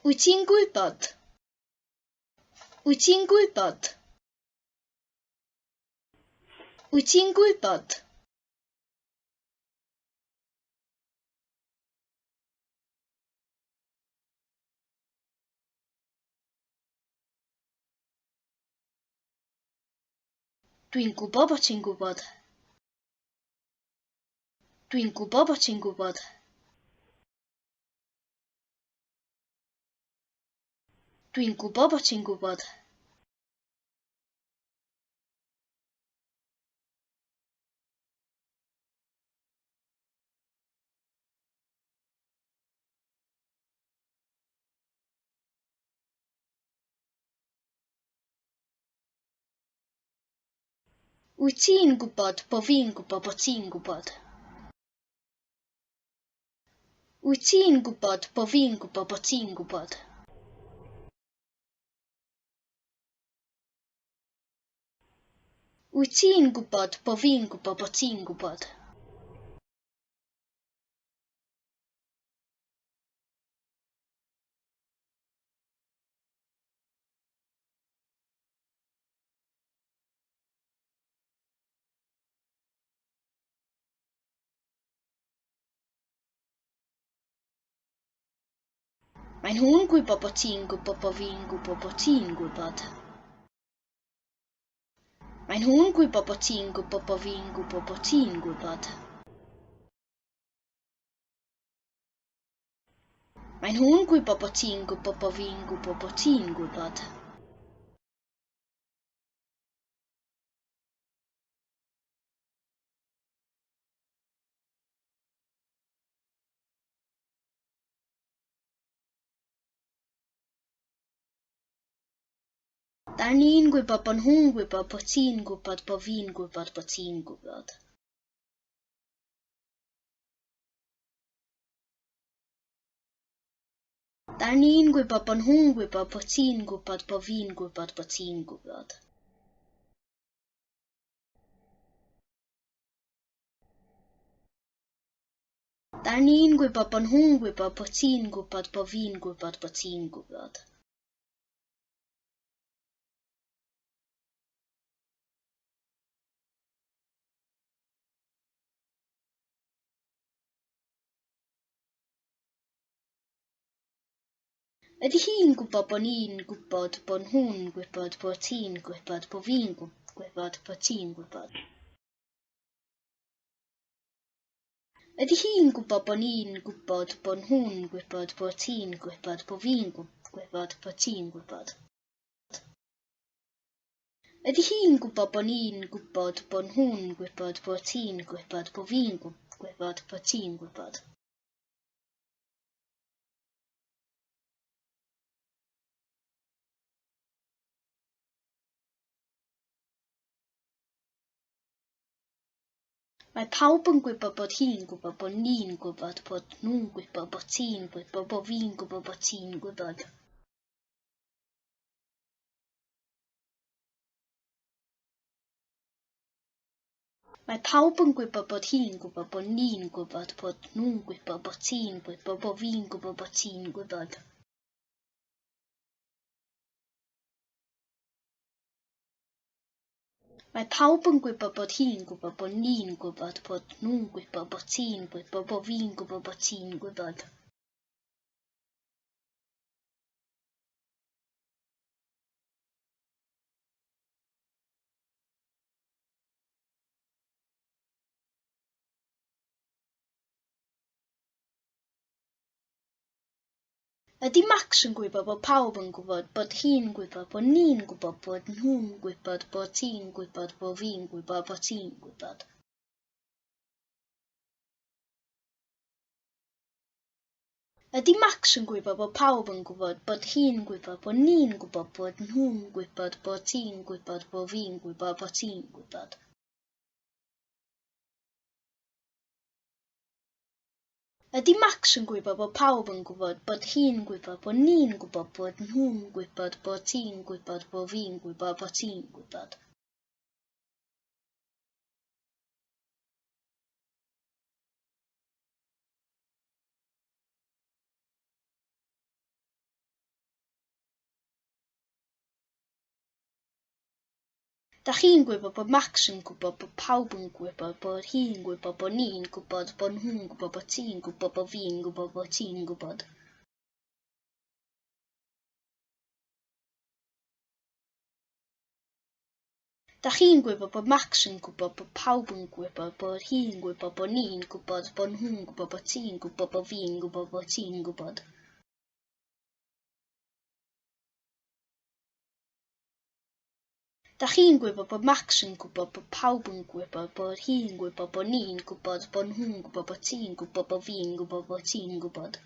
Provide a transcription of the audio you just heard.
Wyt ti'n gwybod? Wyt ti'n gwybod? Wyt ti'n gwybod? Dwi'n gwybod bod ti'n gwybod. Dwi'n gwybod bod ti'n gwybod. Dwi'n gwybod bod ti'n gwybod. Wyt ti'n gwybod bo fi'n gwybod bo ti'n gwybod? Wyt ti'n gwybod bo fi'n gwybod bo ti'n gwybod? Wyt ti'n gwybod bo fi'n gwybod bo ti'n gwybod? Mae nhw'n gwybod bod ti'n gwybod bod fi'n gwybod bod ti'n gwybod. Mae nhw'n gwybod bod ti'n gwybod bod fi'n gwybod bod ti'n gwybod. Mae nhw'n gwybod bod ti'n gwybod bod fi'n gwybod bod ti'n gwybod. Da ni'n gwybod bod nhw'n gwybod bod ti'n gwybod bod fi'n gwybod bod ti'n gwybod. Da ni'n gwybod bod nhw'n gwybod bod ti'n gwybod bod fi'n gwybod bod ti'n gwybod. Da ni'n gwybod bod nhw'n gwybod bod ti'n gwybod bod fi'n gwybod bod ti'n gwybod. Ydy hi'n gwybod bod ni'n gwybod bod nhw'n gwybod bod ti'n gwybod bod fi'n gwybod bod ti'n gwybod? Ydy hi'n gwybod bod ni'n gwybod bod nhw'n gwybod bod ti'n gwybod bod fi'n gwybod bod ti'n gwybod? Ydy hi'n gwybod bod ni'n gwybod bod nhw'n gwybod bod ti'n gwybod bod fi'n gwybod bod ti'n gwybod? Mae pawb yn gwybod bod hi'n gwybod bod ni'n gwybod bod nhw'n gwybod bod ti'n gwybod bod fi'n gwybod bod ti'n gwybod. Mae pawb yn gwybod bod hi'n gwybod bod ni'n gwybod bod nhw'n gwybod bod ti'n gwybod bod fi'n gwybod bod ti'n gwybod. Mae pawb yn gwybod bod hi'n gwybod bod ni'n gwybod bod nhw'n gwybod bod ti'n gwybod bod fi'n gwybod bod ti'n gwybod. Ydy Max yn gwybod bod pawb yn gwybod bod hi'n gwybod bod ni'n gwybod bod nhw'n gwybod bod ti'n gwybod bod fi'n gwybod bod ti'n gwybod? Ydy Max yn gwybod bod pawb yn gwybod bod hi'n gwybod bod ni'n gwybod bod nhw'n gwybod bod ti'n gwybod bod fi'n gwybod bod ti'n gwybod? Ydy Max yn gwybod bod pawb yn gwybod bod hi'n gwybod bod ni'n gwybod bod nhw'n gwybod bod ti'n gwybod bod fi'n gwybod bod ti'n gwybod? Dach chi'n gwybod bod Max yn gwybod bod pawb yn gwybod bod hi'n gwybod bod ni'n gwybod bod nhw'n gwybod bod ti'n gwybod bod fi'n gwybod bod ti'n gwybod. Dach chi'n gwybod bod Max yn gwybod bod pawb yn gwybod bod hi'n gwybod bod ni'n gwybod bod nhw'n gwybod bod ti'n gwybod bod fi'n gwybod bod ti'n gwybod. Dach chi'n gwybod bod Max yn gwybod bod pawb yn gwybod bod hi'n gwybod bod ni'n gwybod bod nhw'n gwybod bod ti'n gwybod bod fi'n gwybod bod ti'n gwybod.